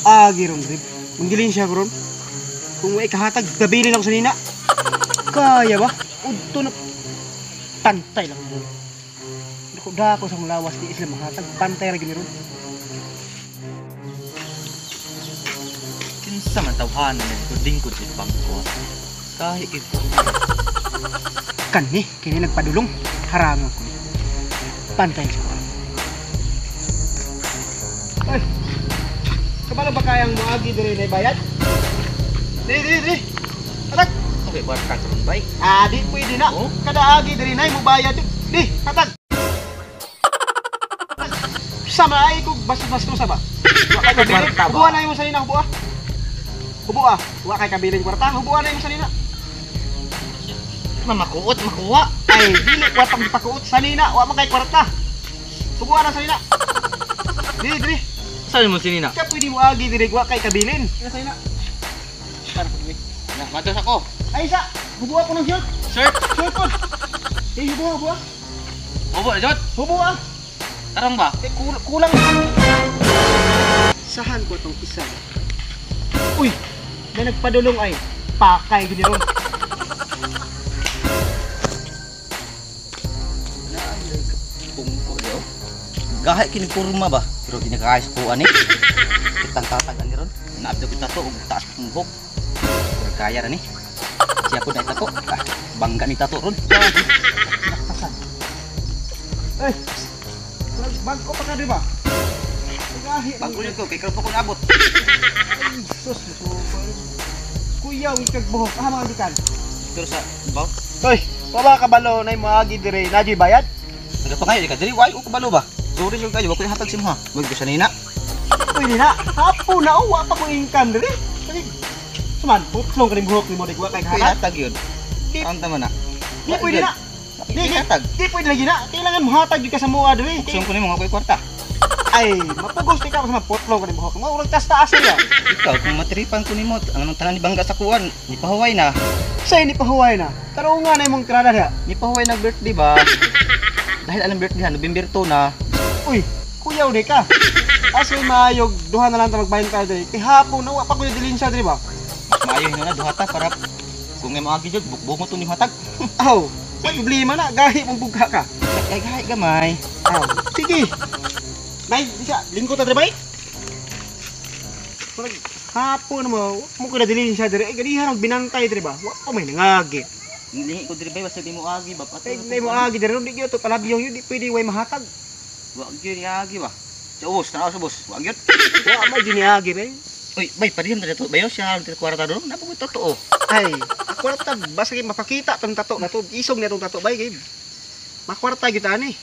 Agi ron, Rip. Manggilin siya ko ron. Kung may kahatag, gabilin ako sa nina. Kaya ba? Udto na. Pantay lang ron. Dako sa mulawas di isla mahatag. Pantay ra gini ron. Kinsa man tawhanan na lingkod-lingkod sa bangko. Kahit ko. Kani, kini nagpadulong. Harangon ko. Pantay siya ko. Ay! Kabalo ba kayang moagi diri na bayad? Diri, diri, diri. Hatag! Okay, barka sa bay. Ah, di pwede na. Oh? Kada agi diri na mo bayad. Di, hatag. Sama ay kog basta-basta sa ba. Wa kay kabilin. Kwarta ba? Hubuan na imo sanina, hubua. Hubua. Wa kay kabilin kwarta, hubuan na imo sanina. Mamakuot, makuha. Ay, dili kwarta pakuot sanina, wa man kay kwarta. Hubuan na sanina. Diri, diri. Saan mo sinina? Ka pwede mo agi diri wa kay kabilin. Ina sanina. Para ko diri. Na, matos ako. Ay sa, hubua ko ng shirt. Shirt. Shirt ko. Eh, hubua, hubua. Obo, jot. Hubua. Tarong ba? Eh, kulang. Sahan ko itong isa. Uy! Na nagpadulong ay pakay gini ron. Pungko diyo. Gahay kini kurma ba? Pero di nakakaya sa kuan eh. Kitang tatagan ni ron. Naabdo kita to og taas kong buhok. Pero kaya ra ni. Siya po na itato. Ah, bangga ni tato ron. Naktasan. Eh! Bangko pa ka di ba? Bangko yun ko, kay karon pa ko naabot. Ay, sus, kuya, wikag buhok. Ah, mga dikan. Pero sa baw. Hoy, wa ba kabalo na moagi dire na di bayad? Naga pa kayo, di ka diri way o kabalo ba? Sorry jud kayo, wa ko hatag si mo ha. Wag ko sa nina. Uy, nina, hapo na oh, wa pa ko income dire. Sige. Suman, putlong ka ning buhok nimo di wa kay Kuya kahatag. hatag yun. Ang tama na. Di pwede na. Di hatag. Di pwede lagi na. Kailangan mohatag gyud ka sa mua dire. Sum ko nimo nga ko'y kwarta. Ay, mapugos di ka sa putlong ka ning buhok mo. Urang tas-taas niya. Ikaw kung matripan ko nimo, ang anong tanan ni bangga sa kuan, ni pahuway na. Say ni pahuway na. Karoon nga na imong tirada diha. Ni pahuway na birthday ba? Dahil alam birthday ha, November 2 na. Uy, kuyaw di ka. Asoy maayog, duha na lang ta magbahin ka diri. Kay hapon na wa pa ko dilin siya diri ba. Maayo na duha ta para kung may maagi jud bukbuk mo to ni hatag. Aw, may problema na gahi mong bugha ka. Ay gahi gamay. Aw, sige. Nay, di siya, lingko ta diri bay. Murag hapon mo, mo ko na dilin siya diri. Ay ganihan og binantay diri ba. Wa pa may nangagi. Hindi ko diri bay basta di mo agi ba patay. Ay, nay mo agi diri di gyud to palabyong yun, di pwede way mahatag. Wa gyud ni agi ba. Sa ubos, tanaw sa ubos. Wa gyud. Wa may gyud ni agi bay. Uy, bay padiham ta dito. Bayo siya ang kwarta doon. Napo ko totoo. Ay, kwarta basta kay mapakita tong tato na to. Isog niya tong tato bay kay. Makwarta gyud ani.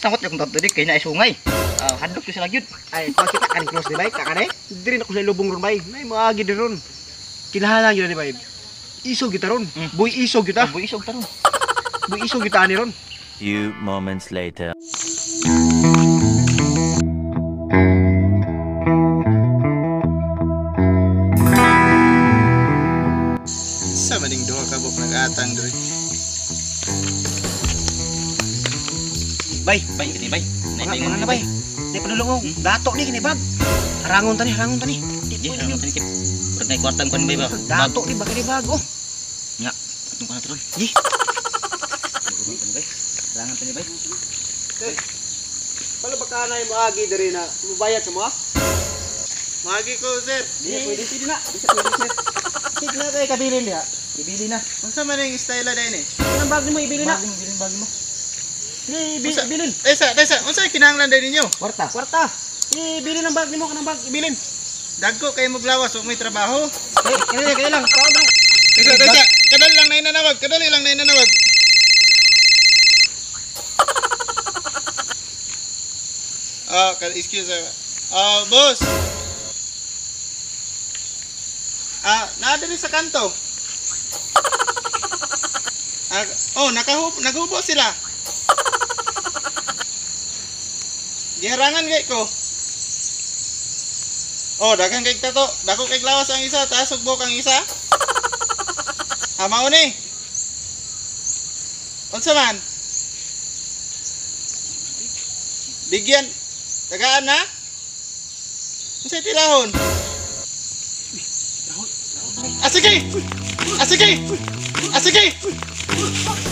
Sangot na kong tato di kay na sungay. Hadlok ko sila gyud. Ay, pakita kan close di bay, kakane. Diri na ko sa lubong ron bay. Nay maagi di ron. Kinahanglan gyud ni bay. Isog gyud ta ron. Buy isog gyud ta. Buy isog ta ron. Buy isog gyud ta ani ron. Few moments later. Sa maning duha ka buk nag-atang diri. Bay, bay kini bay. Nay Mga bay mga na bay. Di padulong dato ni kini bag. Harangon ta ni, harangon ta ni. Di Di pwede harangon ta ni kip. Murag nay kwarta ko ni bay ba. Dato ni ba kini bag oh. Nya, atong ka na tron. Di. Bay. Harangon ta ni bay. Balo ba ka na moagi diri na mubayad sa mo? Maagi ko, sir. Di pwede pwede na. Di sa pwede sir. Sige na kay kabilin diha. Ibili na. Unsa man ang style na eh? Anong bag nimo ibili na? Bag mo, bilin bag mo. Di bilin. Daysa, daysa, unsa kinahanglan day ninyo? Kwarta. Kwarta. Ibilin ang bag nimo kanang bag, ibilin. Dagko kay moglawas wa may trabaho. Kay kaya kaya lang. Kaon lang. Daysa, daysa, kadali lang na inanawag, kadali lang na inanawag. Ah, excuse sir. Ah, boss. Ah, naa diri sa kanto. Ah, oh, naghubo sila. Giharangan kay ko. Oh, daghan kay tato. Dako kay lawas ang isa, taas ug buhok ang isa. Ah, mao ni. Unsa man? Bigyan. Tagaan na? Unsay tilahon? Ah, sige! Ah, sige! Ah, sige!